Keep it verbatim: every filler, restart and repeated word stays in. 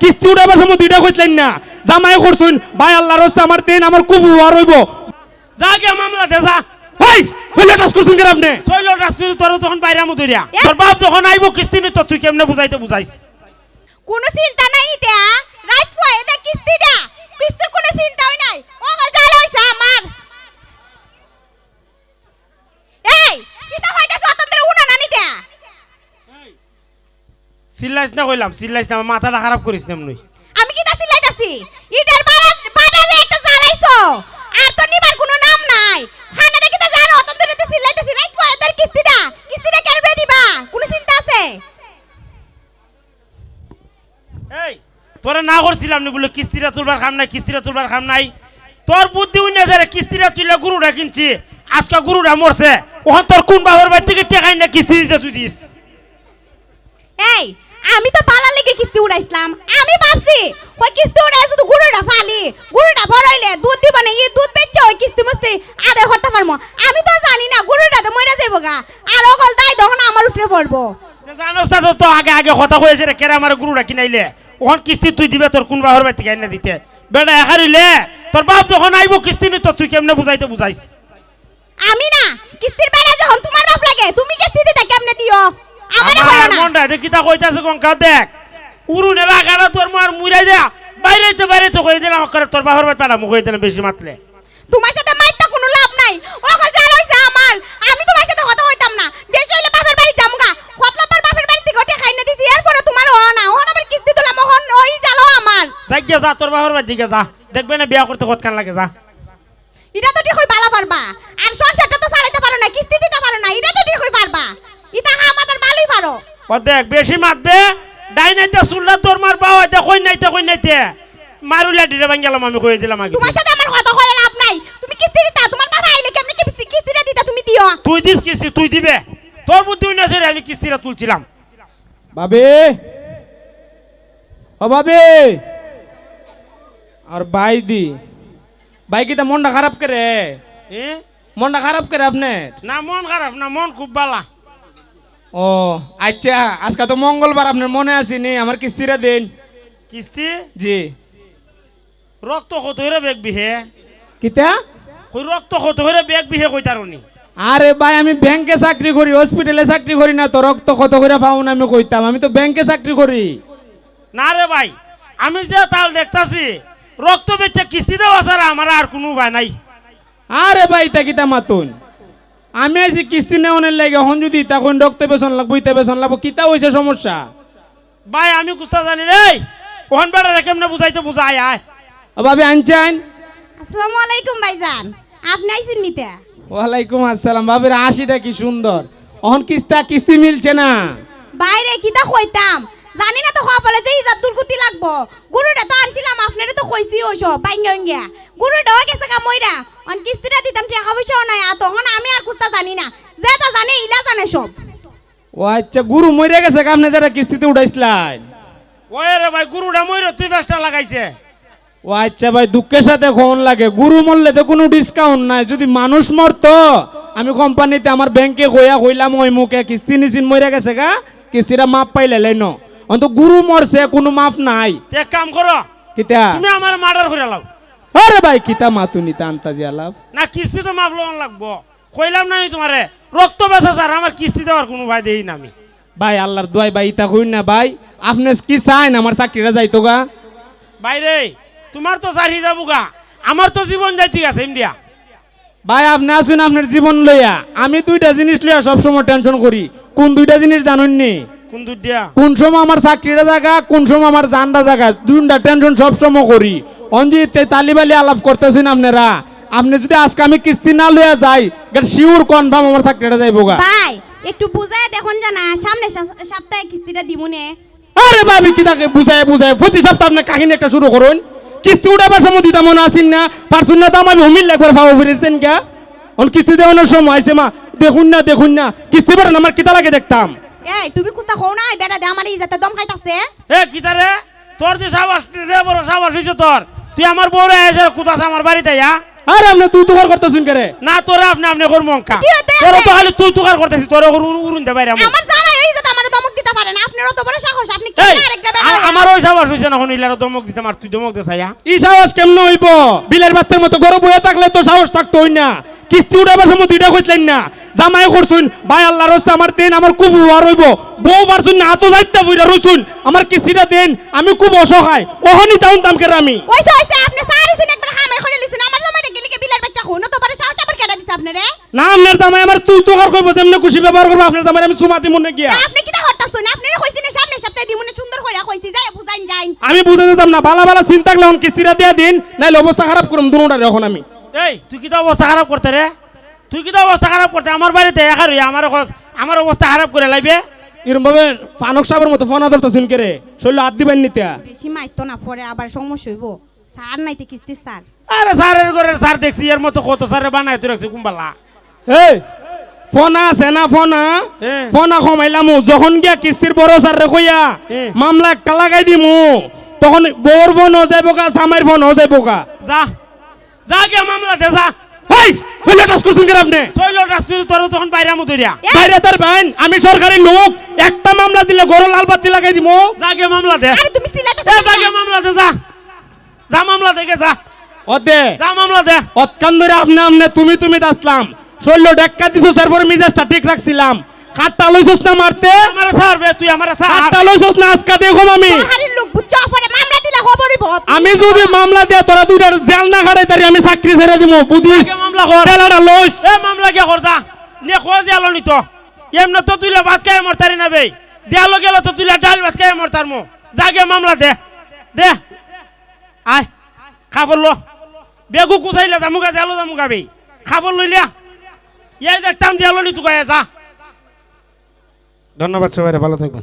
কিস্তি উঠাইবার সময় দুইটা কইতলেন না, জামাই করছুন, ভাই আল্লাহর রাস্তা আমার দেন, আমার কুবু আর হইব। যা গিয়া মামলা দে, যা। এই, শৈল টাচ করছুন কেন আপনি? শৈল টাচ করছুন, তোর তখন বাইরে মুদুরিয়া। এ? তোর বাপ যখন আইব কিস্তি নিত, তুই কেমনে বুঝাইতে বুঝাইস? কোনো চিন্তা নাই ইতা, রাইত ফুয়া এদের কিস্তিটা, কিস্তির কোনো চিন্তাই নাই। ও গো, জ্বালা হইছে আমার। এই, কিতা কইতাছ অতন ধরে উনো না নিতে? চিল্লাইস না কইলাম, চিল্লাইস না, আমার মাথাটা খারাপ করিস না এমনি। আমি কিতা চিল্লাইতাছি? ইটার বাড়া, বাড়া যে একটা জ্বালাইছো, আর তো নিবার কোনো নাম নাই। খানাটা কিতা জানো? অতন ধরে তো চিল্লাইতাছি, রাইত ফুয়া এদের কিস্তিটা, কিস্তিটা কেমনে দিবা? কোনো চিন্তা আছে? এই, তোরে না করছিলাম নি বুলে কিস্তিটা তুলবার কাম নাই, কিস্তিটা তুলবার কাম নাই। তোর বুদ্ধি উন্নয় যারে, কিস্তিটা তুইলা গরুটা কিনছি, আজকে গরুটা মরছে, ওখান তোর কোন বাবার বাড়ি থেকে টেকা আইনা কিস্তি দিতে তুই দিস? এই, আমি তো বালার লেগে কিস্তি উড়াইছিলাম, আমি ভাবছি ওই কিস্তি উড়াই শুধু গরুটা ফালি, গরুটা বড় হইলে দুধ দিব না, ই দুধ বেচছে ওই কিস্তি মুস্তি আদায় করতে পারবো। আমি তো জানি না গরুটা তো মরে যাইব গা, আর ওগল দায় তখন আমার উপরে পড়বো। যে জানোস না তো, তো আগে আগে কথা কইছে রে, কেরা আমার গরুটা কিনাইলে, ওখান কিস্তি তুই দিবে, তোর কোন বাবার বাড়ি থেকে আইনা দিতে? বেটা একা রইলে, তোর বাপ যখন আইব কিস্তি নিত, তুই কেমনে বুঝাইতে বুঝাইস? আমি না, কিস্তির বেড়া যখন তোমার বাপ লাগে, তুমি কিস্তি দিতে কেমনে দিও? আমারে আমার কইও আর না। মনটা এতে কিতা কইতাছে গঙ্কা দেখ, উরুনে রাখাটা তোর মার মুড়াই দেয়া, বাইরেতে বাইরেতে কই দিলাম, করে তোর বাবার বাড়ি পাঠামু কই দিলাম বেশি মাতলে। তোমার সাথে মাইরটা কোনো লাভ নাই। ও গো, জ্বালা হইছে আমার। আমি তোমার সাথে কথা কইতাম না। বেশি হইলে বাপের বাড়ি যামুগা। কত লাপার বাপের বাড়ি থেকে ওঠে খাই না দিছি, এরপরে তোমার ও না। ওখান আবার কিস্তি তুলাম, ওখান ওই জ্বালাও আমার। যাই গিয়া যা, তোর বাবার বাড়ি গিয়া যা। দেখবে না বিয়া করতে কতখান লাগে, যা। এটা তো ঠিক হই বালা পারবা। আর সংসারটা তো চালাইতে পারো না, কিস্তি দিতে পারো না, এটা তো ঠিক হই পারবা। এটা কাম আবার বালাই পারো। ও দেখ, বেশি মাতবে, ডাইন আইতে চুলটা তোর মার, বাও আইতে কই নাইতে, কই নাইতে। মারুলা ডিরে ভাঙ্গেলাম আমি কই দিলাম আগে। তোমার সাথে আমার কথা কয়ে লাভ নাই। তুমি কিস্তি দিতা, তোমার বাবা আইলে কেমনে কিস্তি, কিস্তিটা দিতা তুমি দিও। তুই দিস কিস্তি, তুই দিবে। তোর বুদ্ধি উন্নয় আছে রে, আমি কিস্তিটা তুলছিলাম। ভাবি, ও ভাবি, আর ভাই দি, ভাই কিতা মনটা খারাপ করে? এ? মনটা খারাপ করে আপনার? না, মন খারাপ না, মন খুব বালা। ও, আচ্ছা, আজকে তো মঙ্গলবার, আপনার মনে আছে নি? আমার কিস্তিটা দিন। কিস্তি? জি। রক্ত কত হইরে বেগ বিহে? কিতা? কই রক্ত কত হইরে বেগ বিহে কইতারনি? আরে ভাই, আমি ব্যাংকে চাকরি করি, হসপিটালে চাকরি করি না, তো রক্ত কত করে পাও না আমি কইতাম, আমি তো ব্যাংকে চাকরি করি। না রে ভাই, আমি যে তাল দেখতাছি, রক্ত বেচে কিস্তি দেওয়া ছাড়া আমার আর কোনো উপায় নাই। আরে ভাই, ইতা কিতা মাতুন? আমি আইছি কিস্তি নেওয়ানোর লাগে, এখন যদি ইতা কইন রক্ত বেচন লাগবো, ইতা বেচন লাগবো, কিতা হইছে সমস্যা? ভাই, আমি কুস্তা জানি রে, ওখান বেটারে কেমনে বুঝাইতে বুঝাই আয়। ও ভাবি, আনছেন? আসসালামু আলাইকুম ভাইজান, আপনি আইছেন নিতে? ওয়ালাইকুম আসসালাম। ভাবির হাসিটা কি সুন্দর। অহন কিস্তা কিস্তি মিলছে না। বাইরে কিতা কইতাম, জানি না তো কপালে যে ইজাত দুর্গতি লাগবো। গরুটা তো আনছিলাম, আপনারে তো কইছি ওই সব, বাইঙ্গা বাইঙ্গা। গরুটাও গেছে গা মইরা, অন কিস্তিটা দিতাম, টাকা পয়সাও নাই, আর তখন আমি আর কুস্তা জানি না। যেটা জানে, ইলা জানে সব। ও আচ্ছা, গরু মইরা গেছে গা, আপনি যেটা কিস্তিতে উঠাইছিলেন? ওই রে ভাই, গরুটা মইরা তুই ফেসটা লাগাইছে। ও আচ্ছা ভাই, দুঃখের সাথে কওন লাগে, গরু মরলে তো কোনো ডিসকাউন্ট নাই। যদি মানুষ মরতো, আমি কোম্পানিতে আমার ব্যাংকে কইয়া কইলাম, ওই মুখে কিস্তি নিছিন মইরা গেছে গা, কিস্তিটা মাফ পাইলে লাইন। অন্ত গরু মরছে, কোনো মাফ নাই। তে এক কাম করো, কিতা? তুমি আমার মার্ডার করে লাও। আরে ভাই, কিতা মাতুনি তা আন্তাজি আলাপ? না, কিস্তি তো মাফ লওয়ান লাগবো। কইলাম না আমি তোমারে, রক্ত বেচা ছাড়া আমার কিস্তি দেওয়ার কোনো উপায় দেই না আমি। ভাই, আল্লাহর দোয়াই ভাই, ইতা কইন না ভাই। আপনি কি চাইন আমার চাকরিটা যাইতো গা? ভাই রে, তোমার তো চাকরি যাবো গা, আমার তো জীবন যাইতে গেছে ইন্ডিয়া। ভাই, আপনি আছইন আপনার জীবন লইয়া, আমি দুইটা জিনিস লইয়া সবসময় টেনশন করি। কোন দুইটা জিনিস জানইন নি? কোন দুইটা? কোন সময় আমার চাকরিটা যাগা, কোন সময় আমার জানটা যাগা, দুইটা টেনশন সবসময় করি। অঞ্জিত, এই তালিবালি আলাপ করতেছইন আপনারা, আপনি যদি আজকে আমি কিস্তি না লইয়া যাই, গেট শিওর কনফার্ম আমার চাকরিটা যাইবো গা। ভাই, একটু বুঝায় দেখুন জানা, সামনের সা-, সপ্তাহে কিস্তিটা দিমুনে। আরে ভাবি, কিতাকে বুঝায় বুঝায়? প্রতি সপ্তাহে আপনি কাহিনী একটা শুরু করুন। কিস্তি উঠাবার সময় দিতাম মনে আসিন না, পারছুন না, দাম আমি হুমিল একবার পাবো ফিরেছেন গা। অন কিস্তি দেওয়ানোর সময় আইছে মা, দেখুন না, দেখুন না, কিস্তি বেড়ান আমার কিতা লাগে দেখতাম। এই, তুমি কুস্তা কও না, এই বেটা দে আমার ইজাতে দম খাইতাছে। এ, কিতা রে? তোর যে সাবাস, যে বড় সাবাস হইছে তোর, তুই আমার বউরে এসে কুদাস আমার বাড়িতে আইয়া। আরে আপনি তুই তুকার করতেছুন কেরে? না, তোরে আপনি আপনি করমু অঙ্কা। কি হইতে তোরে আছে? তো খালি তুই তুকার করতেছি, তোরে করু উরুন দে বাইরে আমার। আমার জামাই এই যে আমারে ধমক দিতে মারতা পারেন, আপনার অত বড় সাহস, আপনি এই, কেমনে আরেকটা বেটা আ-, হইয়া? আমার ওই সাহস অইছে না, এখন ইলার ধমক দিতে মার, তুই ধমক দে চাইয়া। ই সাহস কেমনে অইবো? বিলের বাচ্চার মতো ঘরো বইয়া থাকলে তো সাহস থাকতো অই না। কিস্তি উঠাবার সময় দুইটা কইতলেন না। জামাই করছুন, "ভাই, আল্লাহর রাস্তা আমার দেন, আমার খুব উপকার অইবো।" বউ পারছুন না, আতো যাইতা বইরা রইছুন, "আমার কিস্তিটা দেন, আমি খুব অসহায়।" ওহনি টাউন দাম কেরা আমি। ওইসে, ওইসে, আপনি সার হইছেন, একবার হামাই করে লিছেন। আমার জামাইটা গেলে কি বিলের বাচ্চা হুনো তো বড় সাহস আবার কেডা দিছে আপনারে? না, আপনার জামাই আমার তুই তো আর কইবো, যেমনে খুশি ব্যবহার করবো, আপনার জামাই আমি চুমা দিমু না গিয়া। আপনি কিতা করতাছুন? আপনারে কইছি না, সামনে সপ্তাহে দিমু না, সুন্দর কইরা কইছি, যাই বুঝাইন যাইন। আমি বুঝাই দিতাম না, বালা বালা চিন্তা করলে এখন কিস্তিটা দিয়া দিন, নাইলে অবস্থা খারাপ করুম দুনোটারে এখন আমি। এই, তুই কিতা অবস্থা খারাপ করতে রে? তুই কিতা অবস্থা খারাপ করতে? আমার বাড়িতে একা রইয়া আমার কস-, আমার অবস্থা খারাপ করে লাইবে? এরম ভাবে ফানক সাহেবের মতো ফোনা ধরতেছুন কে রে? শরীর হাত দিবেন নিতে। বেশি মাইতো না, পরে আবার সমস্যা হইব। স্যার নাইতে কিস্তি স্যার। আরে স্যারের ঘরের স্যার দেখছি, এর মতো কত স্যারে বানায় তুই রাখছে কুম্বালা। এই, ফোনা আছে না ফোনা? হ্যাঁ। ফোনা কমাইলামু, যখন গিয়া কিস্তির বড় স্যাররে কইয়া হ্যাঁ। মামলা একটা লাগাই দিমু, তখন বউর ফোনও যাইবো গা, জামাইর ফোনও যাইবো গা। যা, যা গিয়া মামলা দে, যা। এই, শৈল টাচ করছুন কেন আপনি? শৈল টাচ করছুন, তোর তখন বাইরে আমু ধরিয়া। বাইরে তার বাইন, আমি সরকারি লোক, একটা মামলা দিলে ঘরো লাল বাতি লাগাই দিমু। যা গিয়া মামলা দে। আরে তুমি সিলেটে এ, যা গিয়া মামলা দে, যা। যা মামলা দে গে, যা। অদে। যা মামলা দে। অতকান ধরে আপনি, আপনি, তুমি, তুমি দাসলাম। শৈল ডাক্কা দিছো, তারপরে মিজাজটা ঠিক রাখছিলাম। কাটটা লইছস না মারতে? আমারে ছাড় বে, তুই আমারে ছাড়। কাটটা লইছস না, আজকা দেখো আমি। সরকারি লোক বুঝছো, পরে মামলা দিলে খবরই বহুত। আমি যদি মামলা দিয়া তোরা দুইটার জেল না খাটাই তারি, আমি চাকরি ছেড়ে দিমু, বুঝিস? আগে মামলা কর। ঠেলাটা লইস। এ মামলা কে কর যা। নে খোঁজ জেল নিত। এমনে তো তুইলা ভাত খাই মরতারি না বে। জেল গেল তো তুইলা ডাল ভাত খাই মরতার মো। যা গিয়া মামলা দে। দে। আয়, কাপড় লো। বেগু কুচাইলে জামুগা, জালো জামুগা বে। কাপড় লইলিয়া। ইয়াই দেখতাম জালো নি তুকায় যা। ধন্যবাদ সবাইরে, ভালো থাকবেন।